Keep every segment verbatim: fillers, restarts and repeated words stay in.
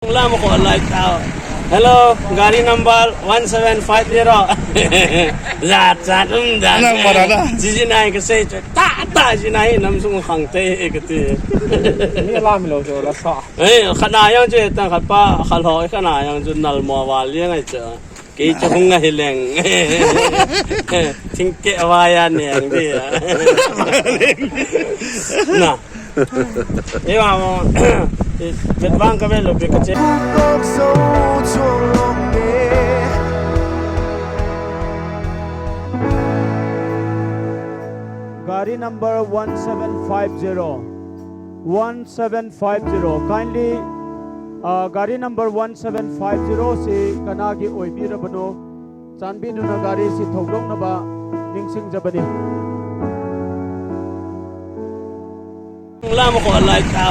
Lam ko lai ta. Hello, gari number one seven five zero. Za cha dum da. Nang mara da. Jiji nai ka sei chu. Ta ta ji nai nam sung khang te e ka ti. Ni lam lo jo la sa. Eh, khana yang chu ta khat pa, khat ho khana yang chu nal mo wa liang ai cha. Kei chu hung a hi leng. Thingkeh vai a neng di a. Na. Ei va mo. Vet vang ka vet lo pe ka che. Gari number one seven five zero. One seven five zero. Kindly, uh, gari number one seven five zero se kana ki oibi rabano. Chanbiduna gari se thoudoknaba ningsingjabani. Lam ko lai ta.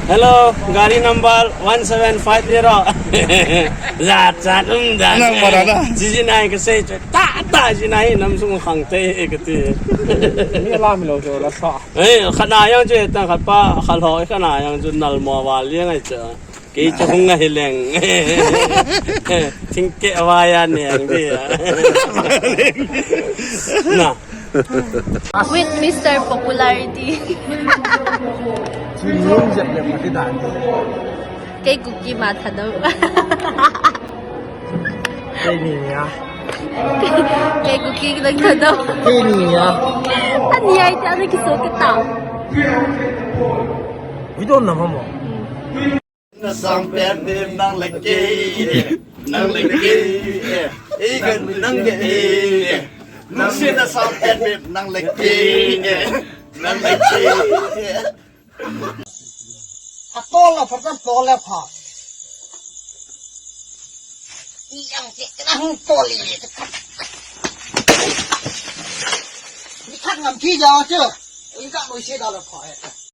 Hello, gari number one seven five zero. Za cha dum da. Nang mara da. Jiji nai ka sei chu. Ta ta ji nai nam sung khang te e ka ti. Ni lam lo jo la sa. Eh, khana yang chu ta khat pa, khat ho khana yang chu nal mo wa liang ai cha. Kei chu hung a hi leng. Thingkeh vai a neng di a. Na. With Mister Popularity. Chu ni hung jep le pati dan. Kei Kuki ma Thadou. Kei ni ni a. Kei Kuki dang Thadou. Kei ni ni a. Ani ai ta na kiso kita. Video na mo. Na sam pen ni nang le kei, nang le kei, eh. Ei kan nang ke, eh. Nang si na sam pen ni nang le kei, eh. Nang le kei, eh. A tol la pha, tol la pha. Ni ang ke nang tol le. Ni khat ngam ki ja chu. Ni ka noi se da la pha, eh.